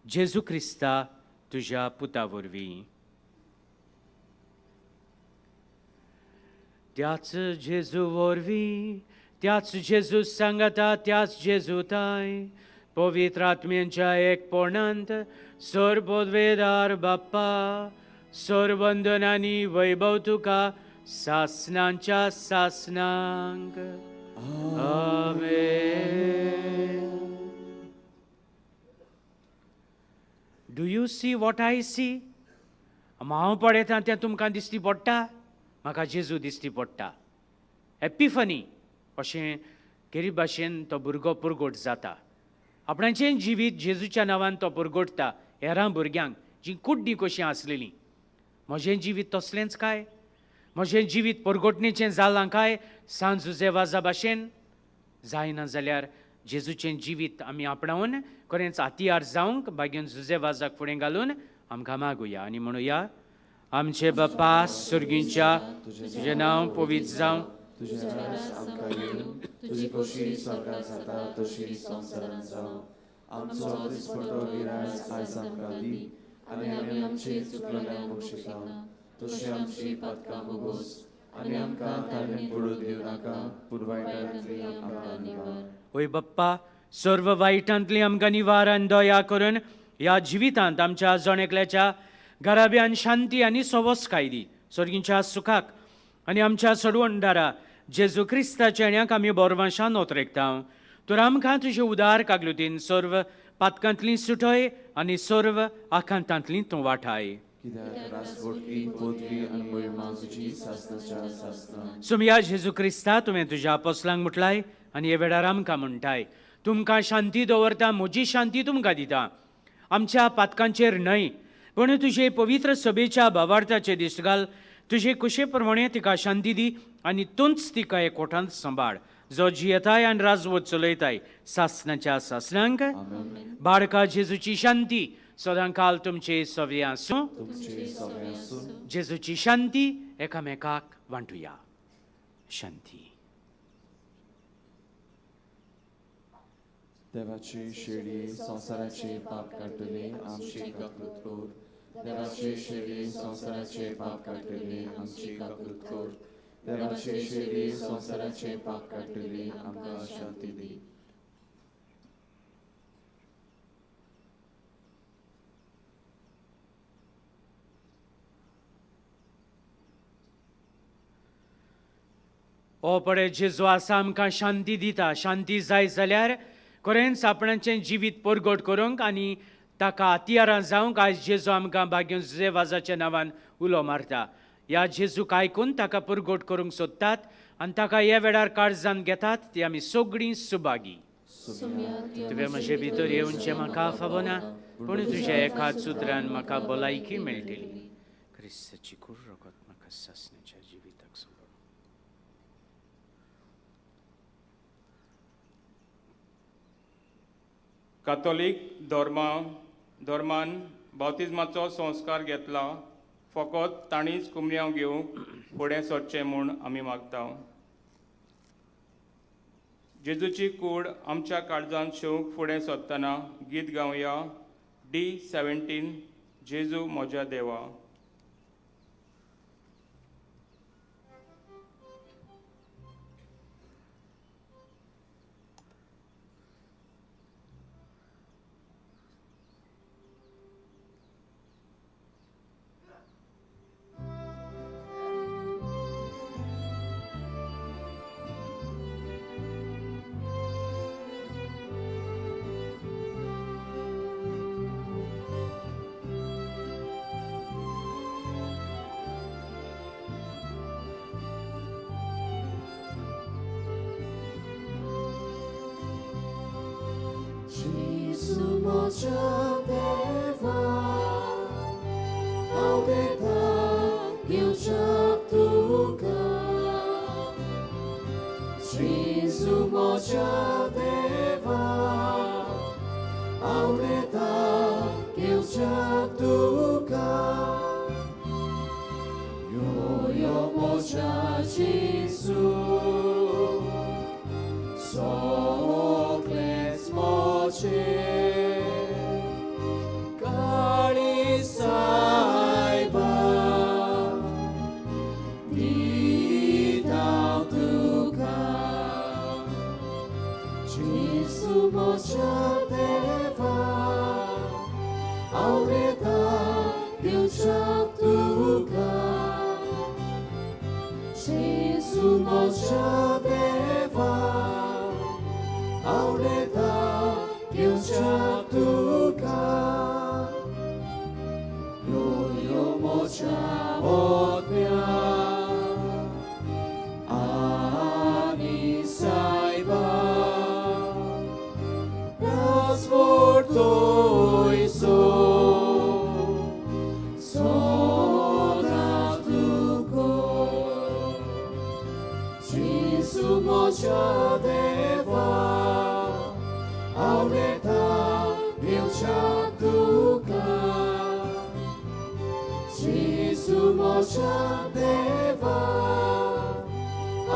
F: जेजू क्रिस्ता तुज्या पुता वरवीं. त्याच जेजू वरवीं, त्याच जेजू सांगाता, त्याच जेजू ताय पवित्र आत्म्यांच्या एकपणांत सर्ववेदार बाप्पा, सर्वंदनानी वैभव तुका सासनांच्या सासनांक. आमेन. Do you see what I see? हांव पळयतां तें तुमकां दिश्टी पडटा? म्हाका जेजू दिश्टी पडटा. एपिफनी अशें केरी भाशेन तो भुरगो पुरगोट जाता. आपणाचें जिवीत जेजूच्या नांवान तो पुरगोटता हेरां भुरग्यांक जीं कुड्डीं कशीं आसलेलीं. म्हजें जिवीत तसलेंच काय? म्हजें जिवीत परगोटणेचें जालां काय सांत जुझे वाजा भाशेन? जायना जाल्यार जेजूचें जिवीत आमी आपणावन खरेंच हातियार जावंक बागेन जुझे वाजाक फुडें घालून आमकां मागुया आनी म्हणुया, आमचे बापा सुर्गींच्या, तुजें नांव पवित्र जावं,
J: तुजें राज आमकां येवं, तुजी खोशी स्वर्गांत जाता तशी संवसारांत जावं. आमचो दिसपटो गिरायस आयज आमकां दी आनी आमी आमची चुकलेल्यांक बक्षिता तशी आमची पातकां भोगोस आनी आमकां ताणें पडून दिवं नाका, पूण वायटांतली आमकां निवार.
F: ओय बाप्पा, सर्व वायटांतली आमकां निवार आनी दया करून ह्या जिवितांत आमच्या जण एकल्याच्या घराब्यान शांती आनी सवसकाय दी. सर्गींच्या सुखाक आनी आमच्या सडवणदारा जेजू क्रिस्ताच्या हेण्याक आमी बोरवांशान नोतरेकता. तर आमकां तुजे उदार कागलुतीन सर्व पातकांतली सुटय आनी सर्व आकांतांतली तूं वाठाय.
J: कित्याक राजवटकी पदवी आनी महिमा तुजी सासणाच्या सासणां.
F: सुमया जेजू क्रिस्ता, तुवें तुज्या आपोसलांक म्हटलाय आनी हे वेळार आमकां म्हणटाय, तुमकां शांती दवरता, म्हजी शांती तुमकां दिता. आमच्या पातकांचेर न्हय पूण तुजे पवित्र सभेच्या भावार्थाचे दीस घाल. तुजे कुशे प्रमाणे तिका शांती दी आनी तूंच तिका एकवटांत सांबाळ, जो जियेताय आनी राजवट चलयताय सासणाच्या सासणांक. बाळका जेजूची शांती सदां काल तुमचे सवे आसूं. जेजूची शांती एकामेकाक वांटुया. शांती.
J: देवाची शेळी संवसाराचे पाप काडटली, आमची काकूत कर. देवाची शेळी संवसाराचे पाप काडटली, आमची काकूत कर. देवाची शेळी संवसाराचे पाप काडटली, आमकां शांती दी.
F: ओ पळे जेजू आसा आमकां शांती दिता. शांती जाय जाल्यार खरेंच आपणाचें जिवीत परगट करूंक आनी ताका हत्यारां जावंक आयज जेजू आमकां भाग्य जुझे वाजाच्या नांवान उलो मारता. ह्या जेजूक आयकून ताका परगट करूंक सोदतात आनी ताका ह्या वेळार काळजान घेतात ती आमी सगळीं सुभागी. तुवें म्हजे भितर येवचें म्हाका फावना, पूण तुज्या एका सुत्रान म्हाका भलायकी मेळटली. क्रिस्ताची कूड रगत म्हाका सासण्याच्या जिविताक सांबाळ.
D: कातोलीक धर्मान बाप्तिज्माचो संस्कार घेतला फकत तांणीच कुमन्यांव घेवंक फुडें सरचें म्हूण आमी मागता. जेजूची कूड आमच्या काळजांत शेवंक फुडें सरतना गीत गावया D17 जेजू म्हज्या देवा.
E: Gesù
J: आत्म्या आनी सायबा trasportoi so soda tuco Gesù mocia deva aureta bilcia tuca Gesù mocia deva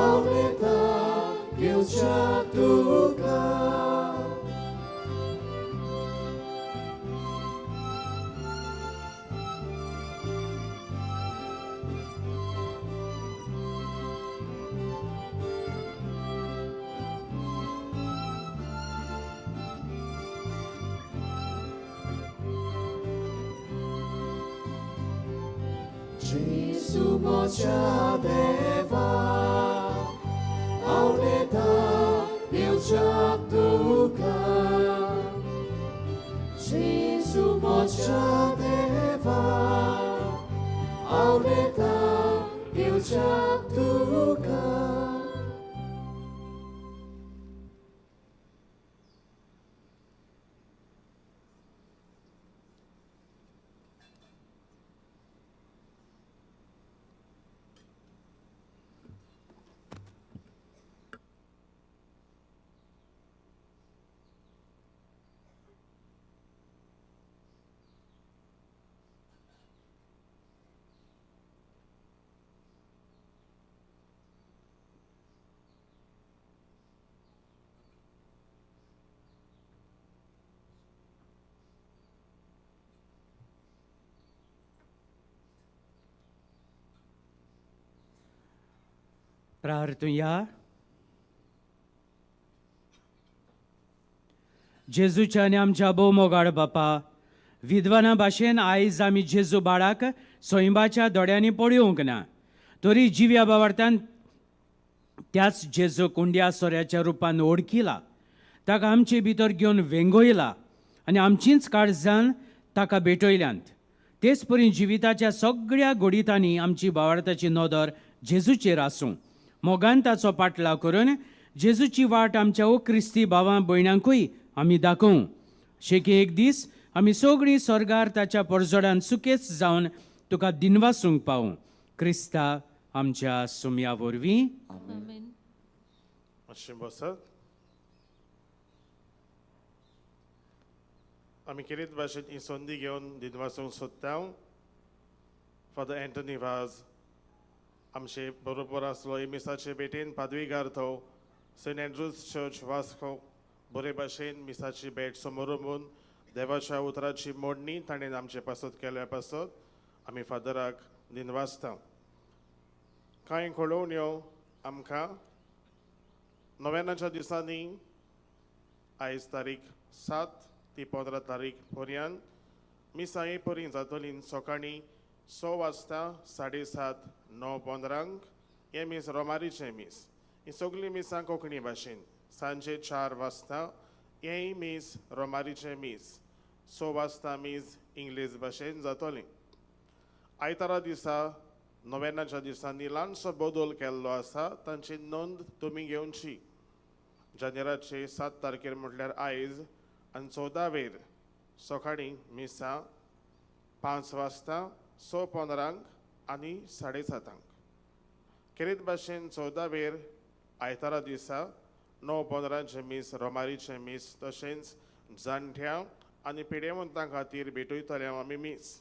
J: aureta bilcia tuca. Gesù mocia deva aureta bilcia tuca Gesù mocia deva aureta bilcia tuca.
F: प्रार्थुया. जेजूच्या आनी आमच्या भोवमोगाळ बापा, विद्वाना भाशेन आयज आमी जेजू बाळाक सैंबाच्या दोळ्यांनी पळोवंक ना, तरी जिव्या बावार्थान त्याच जेजू कुंड्या सोऱ्याच्या रुपान ओळखिला, ताका आमचे भितर घेवन वेंगयला आनी आमचींच काळजान ताका भेटयल्यांत. तेच परी जिविताच्या सगळ्या घडितांनी आमची बावार्थाची नदर जेजूचेर आसूं. मोगान ताचो पाटलाव करून जेजूची वाट आमच्या ओ क्रिस्ती भावां भयणांकूय आमी दाखोवं. शेकी एक दीस आमी सगळीं स्वर्गार ताच्या परजोडान सुकेच जावन तुका दिनवासूंक पावूं. क्रिस्ता आमच्या सुमया वरवीं.
B: आमेन.
C: मातशें बसत. आमी केरीत भाशेन ही संदी घेवन दिनवासूंक सोदता. फादर एंटनी वाज आमचे बरोबर आसलो. मिसाचे भेटेन पादवीगार तो सेंट एंड्रूज चर्च वास्को बरे भाशेन मिसाची भेट समोरमून देवाच्या उतराची मोडणी ताणें आमचे पासत केल्या पासत आमी फादराक दिनवासता. कांय कळोवण्यो आमकां नव्यानाच्या दिसांनी आयज तारीख 7 ते 15 तारीख पर्यंत मिसां हे परी जातली. सकाळीं 6 वाजता, 7:30, 9:15 हें मीस रोमारीचें मीस. ही सगळीं मिसां कोंकणी भाशेन. सांजे 4 वाजता हेंय मीस रोमारीचें मीस. 6 वाजता मीस इंग्लीश भाशेन जातलें. आयतारा दिसा नव्यानाच्या दिसांनी ल्हानसो बदल केल्लो आसा, तांची नोंद तुमी घेवची. जानेराचे 7 तारखेर म्हटल्यार आयज आनी 14 वेर सकाळीं मिसां 5 वाजता, 6:15 आनी 7:30. खेरीत भाशेन 14 वेर आयतारा दिसा 9:15 मीस रोमारीचें मीस, तशेंच जाणट्यां आनी पिडेवंतां खातीर भेटयतले आमी मीस.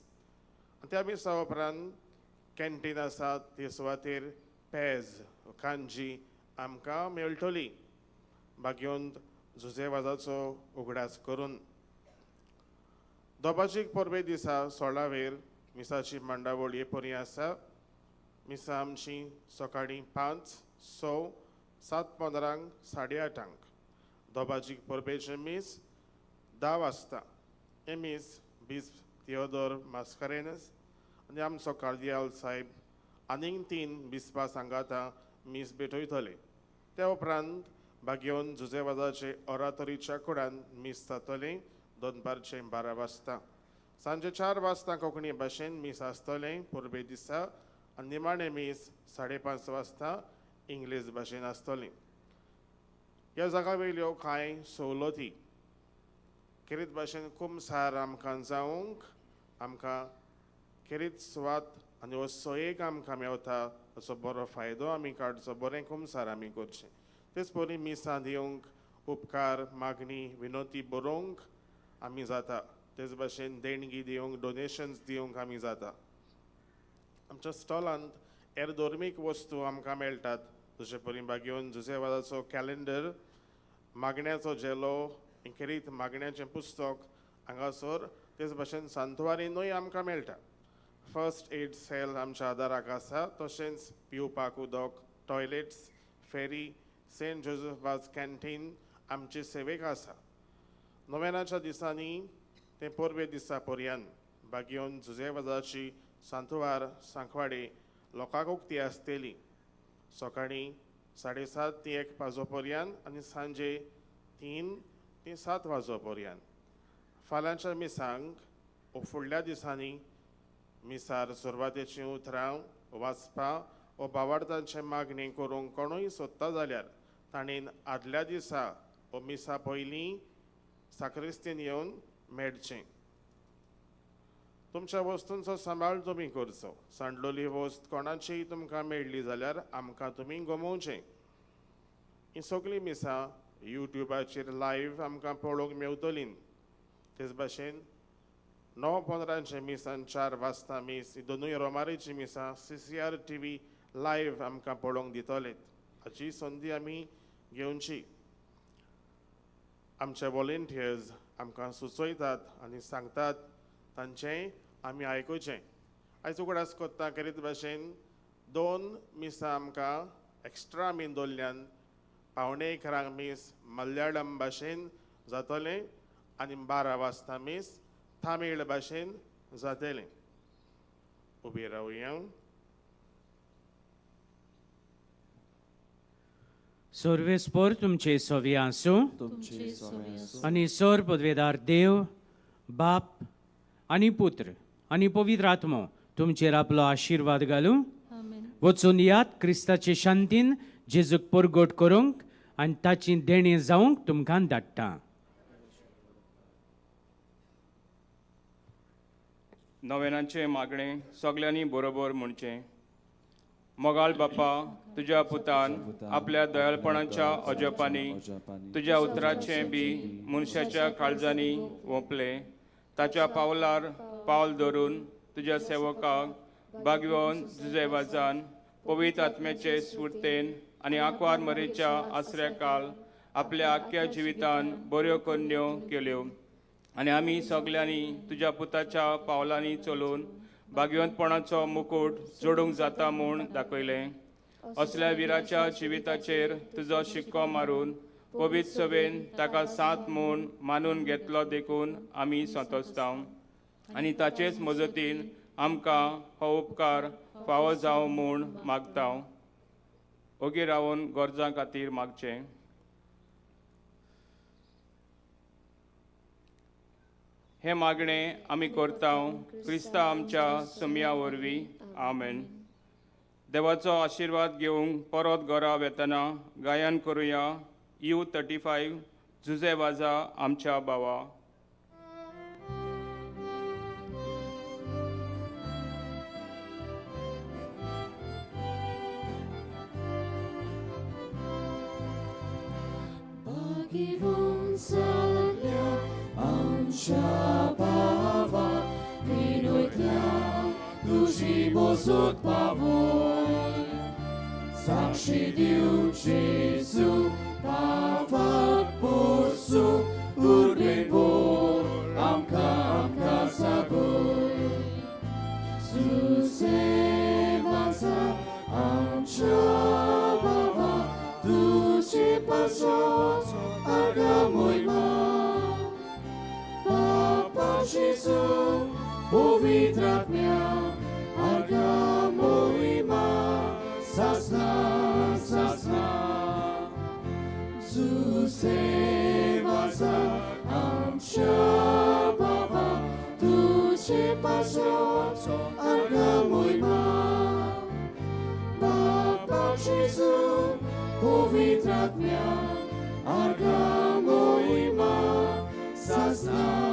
C: त्या मिसा उपरांत कॅन्टीन आसा ते सुवातेर पेज कांजी आमकां मेळटली. बागेवन जुजे वाजाचो उगडास करून दोबाजीक परबे दिसा 16 वेर मिसाची मांडावळ हे परी आसा. मिसां आमची सकाळीं 5, 6, 7:15, 8:30. दोबाजीक परबेचें मीस 10 वाजता. हें मीस बीस थियोदोर मास्कारेनस आनी आमचो कार्दियाल साहेब आनीक 3 बिस्पा सांगाता मीस भेटयतले. त्या उपरांत बागेवन जुजेवाजाचे ओरातोरीच्या कुडान मीस जातलें दनपारचें 12 वाजता. सांजे 4 वाजता कोंकणी भाशेन मीस आसतलें परबे दिसा आनी निमाणें मीस 5:30 वाजता इंग्लीश भाशेन आसतलें. ह्या जागा वयल्यो कांय सवलती खेरीत भाशेन कुमसार आमकां जावंक आमकां खेरीत सुवात आनी हो सोयेक आमकां मेवता ताचो बरो फायदो आमी काडचो, बरें कुमसार आमी करचें. तेच परी मिसां दिवंक उपकार मागणी विनोती बरोवंक आमी जाता. तेच भाशेन देणगी दिवंक डोनेशन्स दिवंक आमी जाता. आमच्या स्टॉलांत हेर धर्मीक वस्तू आमकां मेळटात, जशें परी बागेवन जुजेवादाचो कॅलेंडर, मागण्याचो झेलो, खेरीत मागण्याचें पुस्तक हांगासर. तेच भाशेन सांतवारीनूय आमकां मेळटा. फर्स्ट एड सेल आमच्या आदाराक आसा, तशेंच पिवपाक उदक, टॉयलेट्स, फेरी, सेंट जोजफ वाज कॅन्टीन आमचे सेवेक आसा. नोव्हेंनाच्या दिसांनी ते परबे दिसा पर्यंत बागेवन जुजेवाजाची सांतवार सांकवाडे लोकांक उक्ती आसतली. सकाळीं 7:30 ते 1 वाजो पर्यंत आनी सांजे 3 ते 7 वाजो पर्यंत. फाल्यांच्या मिसांक ओ फुडल्या दिसांनी मिसार सुरवातेचीं उतरां वाचपा वो भावार्थांचे मागणी करूंक कोणूय सोदता जाल्यार ताणें आदल्या दिसा वो मिसा पयलीं साक्रिस्तीन येवन मेळचें. तुमच्या वस्तूंचो सांबाळ तुमी करचो. सांडलोली वस्त कोणाचीय तुमकां मेळ्ळी जाल्यार आमकां तुमी गमोवचें. हीं सगळीं मिसां युट्युबाचेर लायव्ह आमकां पळोवंक मेवतलीं. तेच भाशेन 9:15 मीस आनी 4 वाजता मीस ही दोनूय रोमारीचीं मिसां CCR TV live आमकां पळोवंक दितले. हाची संदी आमी घेवची. आमचे वॉलंटियर्स आमकां सुचयतात आनी सांगतात, तांचें आमी आयकुचें. आयज उगडास करता खेरीत भाशेन 2 मिसां आमकां एक्स्ट्रा आमी दवरल्यान 10:45 मीस मल्याळम भाशेन जातलें आनी 12 वाजता मीस तामीळ भाशेन जातलें. उबी रावया.
F: सर्वेस्पोर तुमचे सोवी आसूं आनी सोर पदवेदार देव बाप आनी पुत्र आनी पवित्र आत्मो तुमचेर आपलो आशिर्वाद घालूं. वचून यात क्रिस्ताचे शांतीन जेजूक परगट करूंक आनी ताची देणें जावंक तुमकां धाडटा.
D: नोवेनाचें मागणें सगल्यांनी बरोबर म्हणचें. मोगाळ बापा, तुज्या पुतान आपल्या दयाळपणाच्या अजपांनी तुज्या उतराचें बी मनशाच्या काळजांनी वोंपलें. ताच्या पावलार पावल धरून तुज्या सेवकाक बागवोन जुजेवाजान पवित्र आत्म्याचे स्फुर्तेन आनी आंकवार मरेच्या आसऱ्या काल आपल्या आख्ख्या जिवितान बऱ्यो करण्यो केल्यो आनी आमी सगल्यांनी तुज्या पुताच्या पावलांनी चलून भाग्यवंतपणाचो मुकूट जोडूंक जाता म्हूण दाखयलें. असल्या विराच्या जिविताचेर तुजो शिक्को मारून पवित्र सभेन ताका साथ म्हूण मानून घेतलो देखून आमी संतोसता आनी ताचेच मजतीन आमकां हो उपकार फावो जावं म्हूण मागता. ओगी रावन गरजां खातीर मागचें. हें मागणें आमी करता क्रिस्ता आमच्या सुमया वरवीं. आमेन. देवाचो आशिर्वाद घेवंक परत घरा वेतना गायन करुया U35 Jose वाजा आमच्या भावा.
E: आमच्या भावा विनोदल्या तुजी मोजूत पावय साक्षी दिवची सु भावाक पोरसू उर्बेन भोर आमकां आमकां सागय जुजे वाजा आमच्या भावा तुजे पासत आर्गां मोहिमा Gesù, पवित्र आत्म्या आर्गां मोहिमा सासना सासना. जुजे वाजा आमच्या बाबा तुझे पवित्र आत्म्या, आर्गां मोहिमा, सासना.